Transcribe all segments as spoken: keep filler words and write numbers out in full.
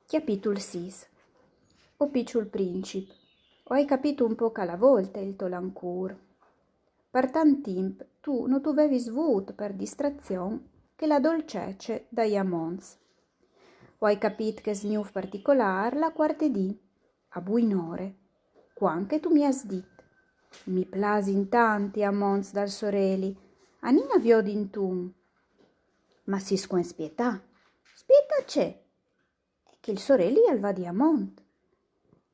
Cjapitul sis. O piçul princip, o ai capît un pôc a la volte il to lancûr. Par tant timp tu no tu vevis vût par distrazion che la dolcece dai amonts. O ai capît chest gnûf particolâr la cuarte dì, a buinore, cuant che tu mi âs dit: «Mi plasin tant i amonts dal soreli, anìn a viodintun.» Ma si scuen spietâ. Spietâ ce? Che il soreli al va di amont.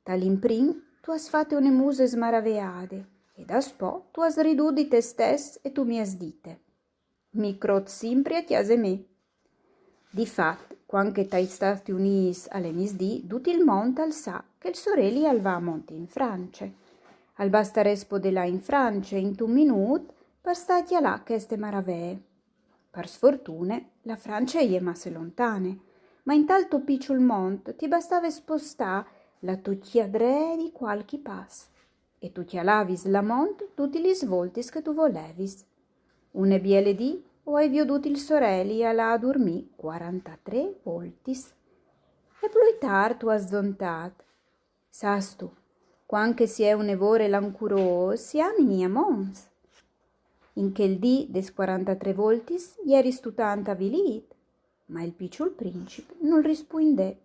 Tal imprin tu âs fate une muse smaraveade, e daspò tu âs ridût di te stes e tu mi âs dite: «Mi crôt simpri a cjase mê.» Di fat, cuant che tai Stâts Unîts al è misdì, dut il mont al sa che il soreli al va amont in France. Al bastarès podê lâ in France intun minût par stâ a cjalâ cheste maravee. Par sfortune, la France e je masse lontane, ma intal to piçul mont ti bastave spostâ la tô cjadree di cualchi pas, e tu cjalavis l'amont dutis lis voltis che tu volevis. Une biele dì o ai viodût il soreli a lâ a durmî cuarantatrê voltis. E plui tart tu âs zontât: «Sâstu, cuant che si è une vore lancurôs, si amin i amonts.» In chel dì des cuarantatrê voltis jeristu tant avilît. Ma il piçul princip nol rispuindè